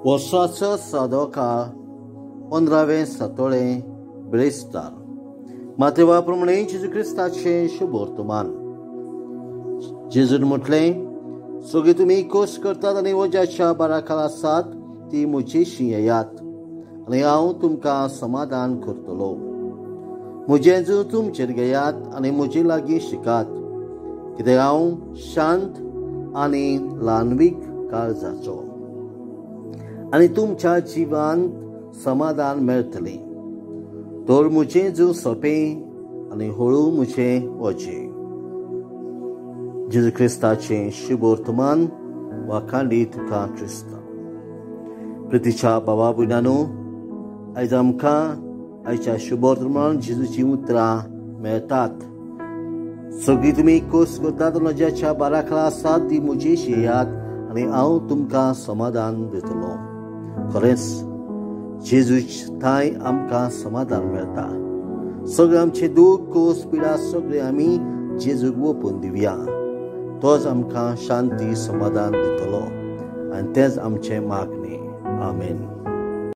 वर्साचो सादोकाळ 15वें सातोळें बिरेस्तार. मातेवा प्रमाणे जेजू क्रिस्ताचें शुभवर्तमान. जेजून म्हटलें, सगळीं तुमी कोस करतात आनी वज्याच्या बाराखाल आसात ती म्हजेशी येयात आनी हांव तुमकां समाधान करतलो. म्हजें जू तुमचेर घेयात आनी म्हजे लागीं शिकात, कित्याक हांव शांत आनी ल्हानवीक काळजाचो, आनी तुमच्या जिवांत समाधान मेळटलें. तर म्हजें जू सोंपें आनी हळू म्हजें वजें. जेजू क्रिस्ताचें शुभवर्तमान. वाखांडी तुका क्रिस्ता. प्रितीच्या बाबा भयणानो, आयज आमकां आयच्या शुभवर्तमान जेजूचीं उतरां मेळटात. सगळीं तुमी कोस करतात लज्याच्या बाराखाला आसात ती म्हजेशी येयात आनी हांव तुमकां समाधान दितलो. खरेंच जेजू थंय आमकां समाधान मेळटा. सगळें आमचें दूख, कोस, पिडा सगळें आमी जेजूक ओपून दिवया. तोच आमकां शांती समाधान दितलो आनी तेंच आमचें मागणें. आमेन.